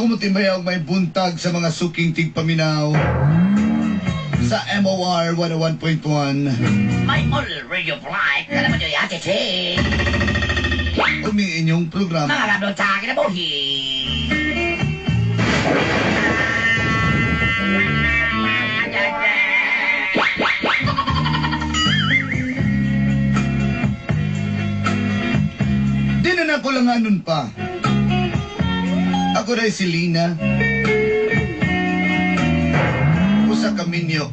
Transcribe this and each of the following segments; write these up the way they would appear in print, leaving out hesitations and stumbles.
Kumutimbayaw may buntag sa mga suking tigpaminaw sa MOR 101.1. May all radio flight ka naman yung attitude. Uming inyong programa. Mga lablo sa kinabuhi. Di na nakulanganon pa. Ako rin si Lina. Usa ka minyo.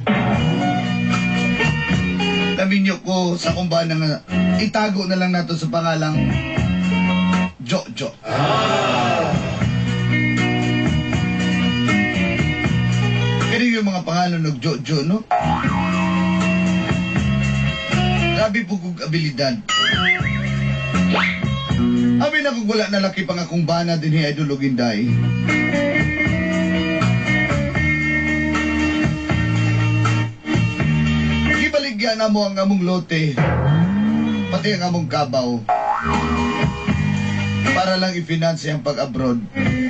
Naminyo ko sa kumbana nga itago na lang nato sa pangalang Jojo. Kani yung mga pangalan ng Jojo, no? Grabe po kong abilidad. Abi na kung wala na laki pang akong bana din hi Idol Inday. Gibaligyan na mo ang among lote, pati ang among kabaw, para lang i-finance ang pag-abroad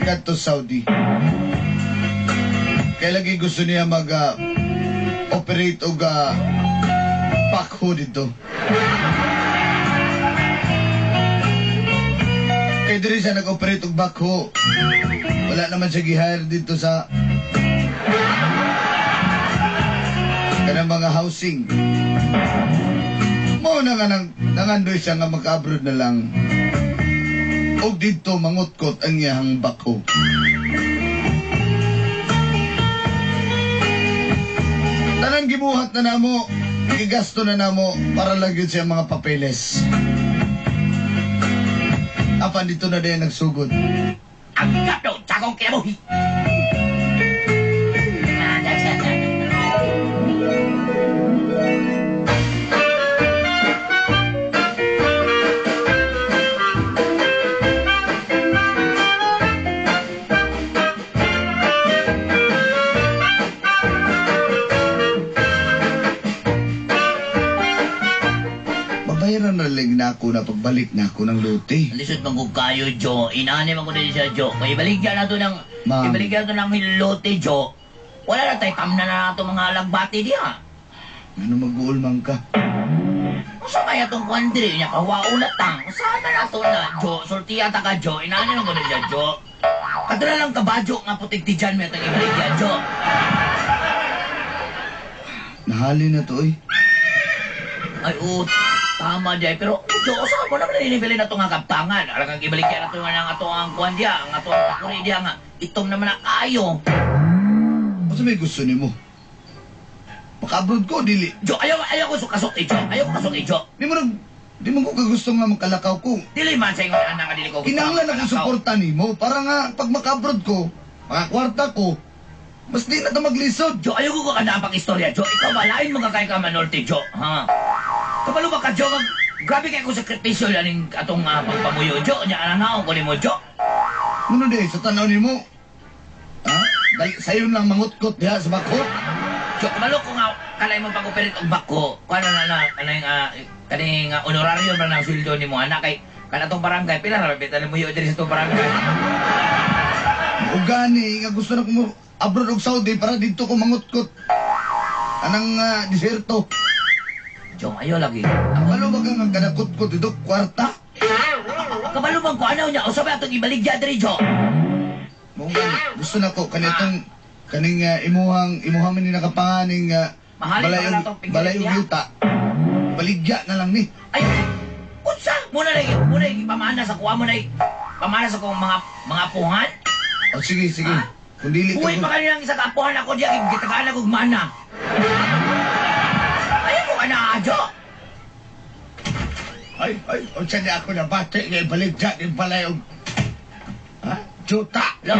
kadto Saudi. Kaya lagi gusto niya mag-operate og backhoe dito. Kaya diri siya nag-operate og backhoe. Wala naman siya gi-hire dito sa kanang mga housing. Mao na nga nangandoy siya nga maka-abroad na lang. Og dito mangutkot ang iyahang backhoe. Tanang gibuhat na namo, gigasto na namo para lang yun siya mga papeles. Apan dito na din nagsugod. Ang gabdo sa akong kinabuhi. Babayaran na lang na ako na pagbalik na ako ng lote. Lisod man kung kayo, Jo. Inaani man ko din siya, Jo. Kaya ibaligyan na to ng, Ma'am. ibaligyan to ng lote, Jo. Wala na tayo, tamna na nato mga lagbati diha. Ano mag-uul man ka? Unsa kaya tong kwan diri niya kawaon na tang. Unsa man nato na, Jo? Sultiya ta ka, Jo. Inaani man ko din siya, Jo. Kadto na lang kabadyo nga putik ti Jan may atong ibaligyan, Jo. Nahali na to, oy. Ay, oo. Tama diay. Pero, Jo, usa mo naman ninibili na ito nga kaptangan. Alam kang ibaligyan na ito nga ang ato ang kuwan diya, ang ato ang takuri diya nga. Itom naman na kayo. Unsa may gusto nimo? Maka-abroad ko, dili. Jo, ayaw, ayaw ko sukasok, Jo. Ayaw ko kasok, Jo. Di mo nag, di mo ko kagusto nga makalakaw ko. Dili man sa ingon anak nga dili ko gusto. Kinahanglan akong makalakaw. suporta nimo para nga pag maka-abroad ko, makakwarta ko, mas di na ta maglisod. Jo, ayaw ko ka na ang pag-istorya, Jo. Ikaw ba, lain mo ka kay ka manorte, Jo. Ha? Kabalo ba ka, Jo? Grabe kay ko sakripisyo aning atong pagpamuyo, Jo. Nya, ananaon ko nimo, Jo. Ano di, sa tanaw nimo? Ha? Dali, sayon lang mangutkot diha sa bako. Jo, kabalo ko nga kalay mo pag-operate og bako. Kuan na na kaning kaning honorarium ra ng sweldo nimo anak kay kanatong barangay pila ra bitan mo diri sa tong barangay. O gani nga gusto na ko mo abroad og Saudi para didto ko mangutkot. Anang diserto. Jo, ayo lagi. Kabalo ba ka nga kanakutkot dito kwarta? Kabalo bang ko ano niya usa ba atong ibaligya diri, Jo? Mao gani gusto na ko kanitong kaning imuhang imuhang man ni nakapanganing Mahalin pa na balay niya. yuta. Baligya na lang ni. Ay, unsa? Muna na muna pamana sa kuha mo na pamana sa kong mga apuhan. O sige, sige. Ha? Kung dili ka Buhay pa kanilang isa ka apuhan ako diya gitagaan ako mana. Ayaw ko ka na, Jo. Ay, ay, unsa ni ako nabati nga ibaligya ni balay og ha? Juta. Lo,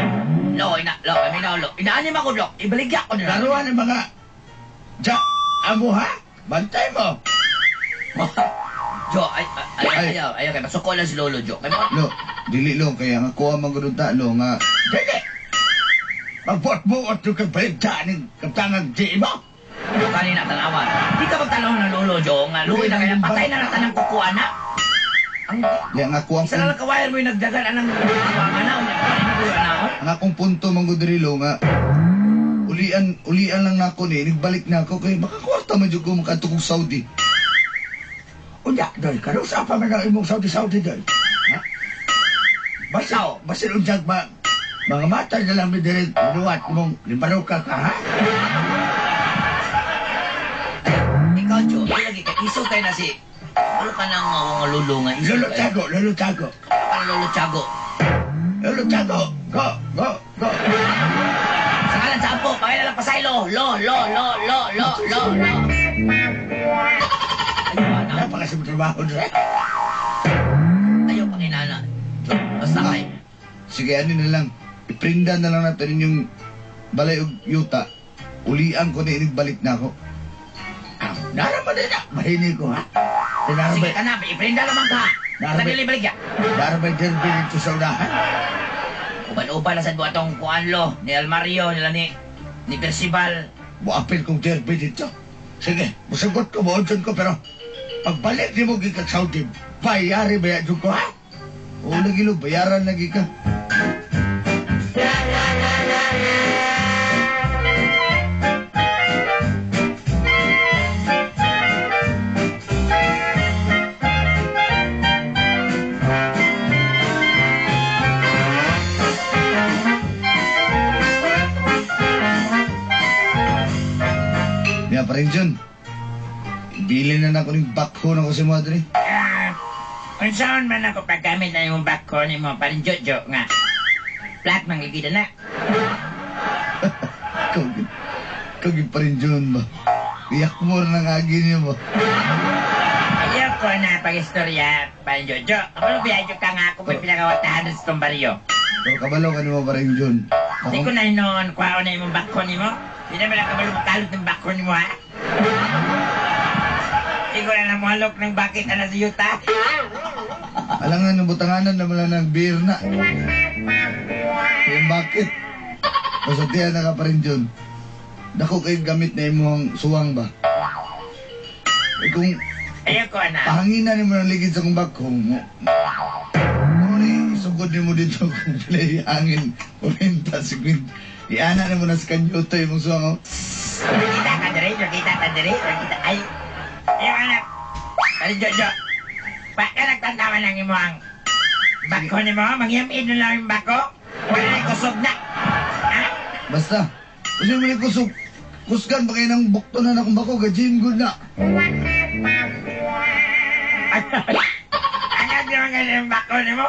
lo, ina, lo, kami na, lo. Inaanim ako, lo. Ibaligya ko na. Laruan ang mga ja, amo ha? Bantay mo. Jo, ay, ay, Ay. ayaw, ayaw, kay masuko lang si Lolo, Jo. Kay Lo, dili lo kaya nga kuha man gud ta lo nga. Dili. Magbuot-buot yung kag baligya ning kaptangan di mo. Jo, kanina, tanawa. Di ka magtanaw ng Lolo, Jo. Nga, luwi na kaya, patay na na tanang kukuha na. Ang Di ang ako ang isa na lang ka-wire mo yung nagdagan anang kuwang ana unya ko ini ko ana. Ang akong punto man gud diri lo nga ulian ulian lang nako ni nagbalik na ako kay makakwarta man jud ko makadto kog Saudi. Unya, doy, kanusa pa man ang imong Saudi-Saudi, doy? Ha? Basin, Ikaw. basin unyag ba, mga mata na lang mi diri, inuwat mong limaruka ka, ha? Ikaw Jo, ay lagi ka iso kay na si ano ka nang ako nga lulo nga iso Lolo kay. Tiago, Lolo Tiago. Ano ka ng Lolo Tiago? Lolo Tiago, go, go, go. Sa ngalan sa ampo, pakilala lang pasay lo, lo, lo, lo, lo, lo, lo, lo. Ayaw ana. Napakasim trabaho dre. Ayaw panginana. Jo, basta kay. Sige ano na lang iprinda na lang natin inyong balay og yuta. Ulian ko ni balik na ako. Ah, naraman din na. Mahini ko, ha? Sige Narabay, ka na, iprinda lamang ka. Narabay. Sa balik ya. narabay derby dito sa unahan. Uban-uban na sad mo atong kuan lo ni Almario nila ni Percival. Muapil kong derby dito. Sige, musagot ko, muudson ko, pero pagbalik ni mo gikan Saudi, bayari ba yan ko, ha? Oo lagi lo, bayaran lagi ka. Niya pa rin dyan. Bili na na ako ng backhoe na ko si Madre. Ah, unsaon man ako paggamit na imong bako nimo parin Jojo nga. Flat mang ligi na. Ikaw, ikaw gyud pa rin dyan ba? Iyak mo na ng agi niyo ba? Ayoko na pag-istorya parin Jojo. Ako biyajo ka nga ako may pinakawatahan sa itong baryo. Pero kabalo ka nimo pa rin dyan. Di ko na noon kuha na imong bako nimo. Di na lang kabalo makalot ng bako nimo ha. Di ko na namuhalok ng bakit ana sa yuta. Alangan ng butanganan na wala ng beer na. Yung bakit? Basta diyan na ka pa rin dyan. Dako kay gamit na imong suwang ba? Eh kung Ayoko na. pahanginan nimo ng ligid sa kong bako mo. Mo ni isugod nimo dito kung pilay hangin 40, 50. Iana nimo na sa kanyuto imong suwang. Oh. Kita ka diri, kita ka diri, kita ay. Ayaw anak. Parin Jojo. Baka nagtantaman ang imong bako nimo, mangyamin na lang yung bako. Wala na kusog na. Ha? Basta. Kasi mo ni kusog. Kusgan ba kayo ng bukto na akong bako? Gajim good na. Angag naman ganyan yung bako nimo.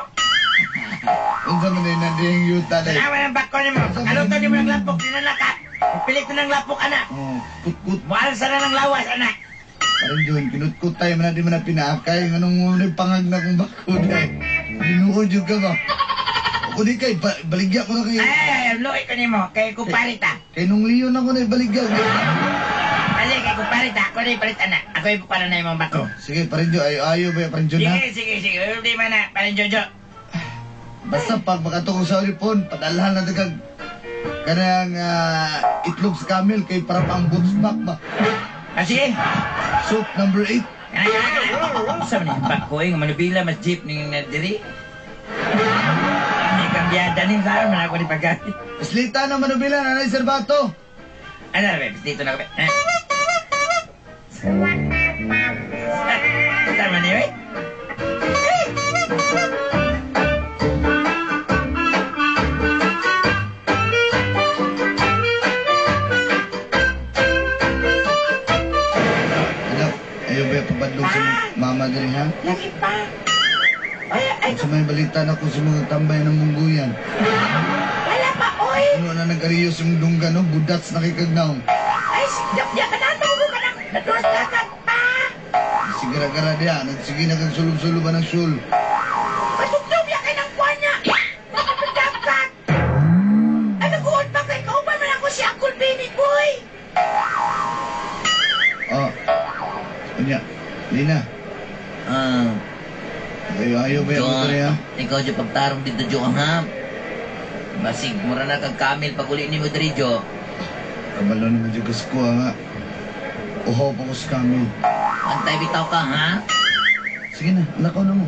Unsa man din na yung yuta na Tanawa ng bako nimo. Kaluto nimo ng lapok, dinalaka. Pilit na ng lapok, anak. Oh, kut-kut. Mualsa na ng lawas, anak. Parang yun, kinutkut tayo man na di man na pinaakay. Anong mo na pangag na kong bako na. Ginuod yun ka ba? Ako di kay, baligya ko na kay. Ay, ay, ay, luoy ko nimo. Kay kumparita. Kay nung leon ako na baligya. Ali, kay kumparita. Ako na ipalit, anak. Ako ipukala na imong bako. Sige, parin yun, ayo ayo ba parin yun ha? Sige, sige, sige. May problema na. Parin Jojo. Basta pag makatungkol sa ulipon, padalhan na kag kanang itlog sa camel kay para pang boots back ba. Ah, sige. Soup number 8. Kana, kana, kana. Sa man yung bako eh, nga manubila, mas jeep ning na diri. May kambyada ni saan man ako ni paggamit. Islita na manubila, nanay Serbato. Ano na, babes? Dito na kami. Eh? Sama niyo eh? Anak, ayaw ba yung pabadlong sa mama diri ha? Lagi pa. Ay, ay, Sa may balita na ko sa mga tambay ng mungguyan. wala pa, oy. Ano na nag-ariyo sa mong dunggan, no? Budats na kay kagnaw. Ay, diya ka na, tugo ka na. Naturas ka ka pa. Sigara-gara diya, nagsige na kag sulub-sulub ng sul. Patugtog ya kay ng kuwan niya. Nakapagdagat. Ay, nag-uod pa kay kauban man ako si Uncle Benny, boy. Oh. Unya, Lina, Ah, ayaw, ayaw ba yung Jo, diri ha? ikaw Jo pagtarong dito Jo ha. Basig mura na kag camel pag uli nimo diri Jo. Kabalo naman dyan kasi ko nga. Uhaw pa ko sa camel. Antay bitaw ka ha. Sige na, lakaw na mo.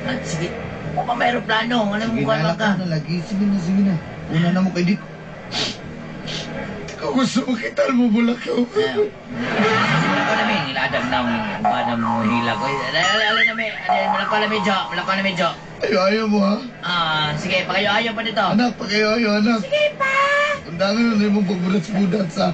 Ah, sige. O pa may aeroplano. Ano Sige mo na, kuwan ka? na lagi. Sige na, sige na. Una na mo kay Dick. Ikaw gusto mo kita mo bulakaw. Malakaw na mi. Niladang na ang uban mo hila ko. Alay na mi. Malakaw na medyo. Malakaw na medyo. Ayo, ayaw mo ha. Ah, sige, pakayo-ayo pa dito. Anak, pakayo-ayo, anak. Sige pa! Ang dami na mong pagbudat-budat sa...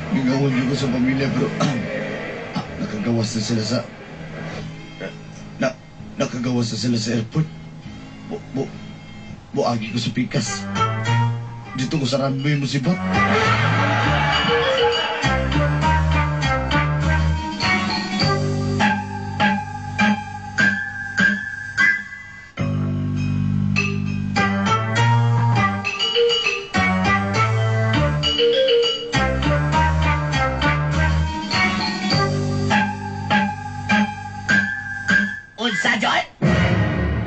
Bigawon niyo ko sa pamilya pero nakagawas na sila sa... Nakagawas na sila sa airport. Buagi ko sa pikas. Dito ko sa runway mo si Bot. Unsa, John?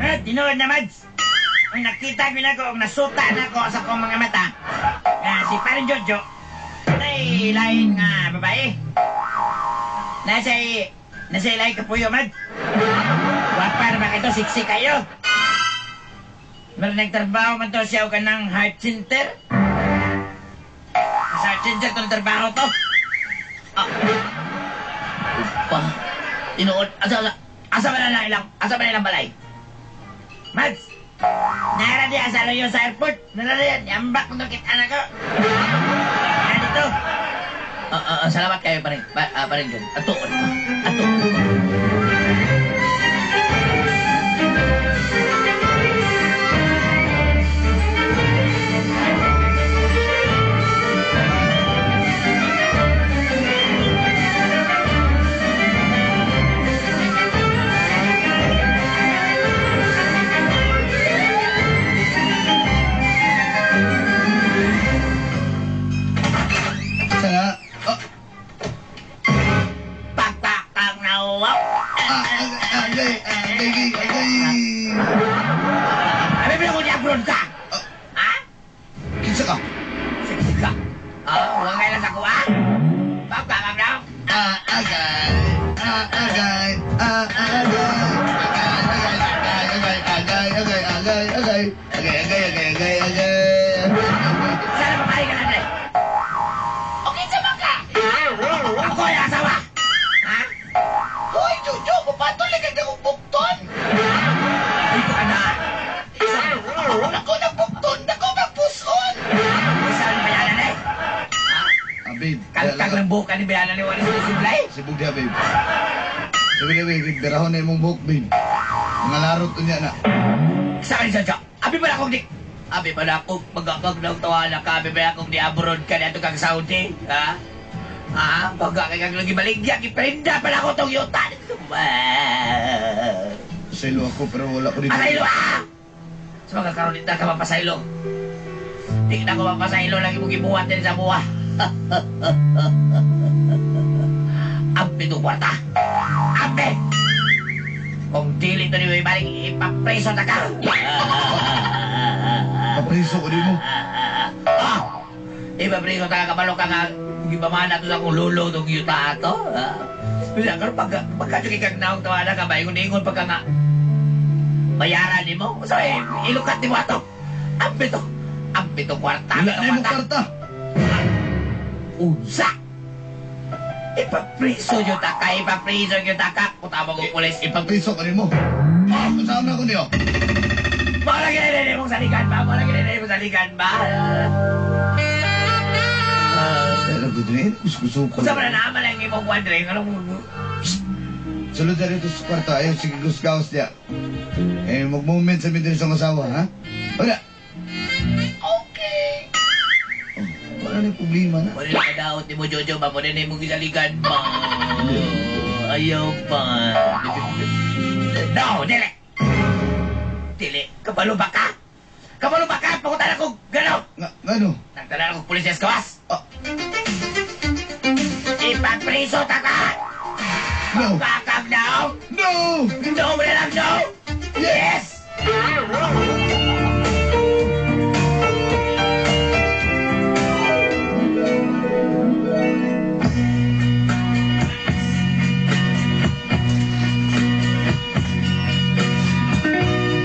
Eh, tinuod na, Mads. Ang nakita ko na ko, ang nasuta na ko sa akong mga mata. Si parang Jojo, nay lain nga babae. Nasa lain kapuyo, Mads. Wapa na ba ito, siksi kayo. Meron nagtrabaho man to siya o kanang heart center. Sa heart center to nagtrabaho to. Upa. Tinuod. Asa ba na ilang, asa ba na ilang balay? Mads, nara diya sa Loyo sa airport. Nara diya, yambak ko kita na ko. Nandito. Salamat kayo pa rin, pa rin John. Ato, ato. Sana... Pagpakang nauwaw. Agay, agay, agay. Abi, pero kung di-abroad ka? Ha? Kinsa ka? Sige ka. Huwag kayo lang sa kuha. Pagpakang nauwaw. Agay, agay, agay. Agay, agay, agay, agay, agay. Agay, agay, agay, agay, agay. Sana babae ka na, Dre. Okay, sama ka. Ako yung asawa. Ha? Hoy, Jojo, mapatuloy ka na kong bukton. Ay, ko na. Ako na bukton, ako magpuson. Isa ni bayanan eh. Ha? Babe. Kalkag ng buhok ni bayanan ni Wala sa Siblay. Sibog diya, babe. Sibog diya, babe. Birahon na imong buhok, babe. Mga laro to niya na. Sa akin, Jojo. Abi ba na akong di... Abi ba na akong magagag ng tawa na ka? Abi ba na akong di abroad ka na ito kang Saudi? Ha? Ha? Pagka kang lagi baligya, iprenda pala ako tong yuta. Pasaylo ako pero wala ko dito. Pasaylo ah! Sa mga karoon na ka mapasaylo. Di na ko mapasaylo lagi mong ibuhat din sa buha. Ampi itong kwarta. Ampi! Kung dili ito ni ibalik, ipapreso na ka. Papreso ko di mo. Ah! Ipapreso ta ka, kabalo ka nga, gibamana to sa akong lulo itong yuta ato. Bisa ka, pagka kang naong tawa na ka, ba, ingon-ingon pagka nga, bayaran ni mo. So, ilukat ni mo ato. Ampi to. Ampi to kwarta. Wala na imong kwarta. Unsa? Ipapriso nyo taka, ipapriso nyo taka. Kutama kong pulis. Ipapriso ko nimo. Kasama ko niyo. Wala ginanay mong saligan ba? Wala ginanay mong saligan ba? Alam ko din, gusto ko. Unsa ba na naman ang imong wandering? Anong... Sulod na rito sa kwarto, ayaw sige gusgaos niya. Eh, mag-moment sa midin sa asawa, ha? Wala. Okay. Oh, wala na yung problema na. Wala na kadaot ni mo, Jojo ba? Wala na imong gisaligan ba? Ayaw pa. No, dili! Dili. Kabalo ba ka? Kabalo ba ka? Pakutan ako, gano'n! Nga, ngano? Nagdala akong pulis sa gawas! Ah. Ipapriso ta ka! No! Bakag now! No! No, wala lang, no! Yes!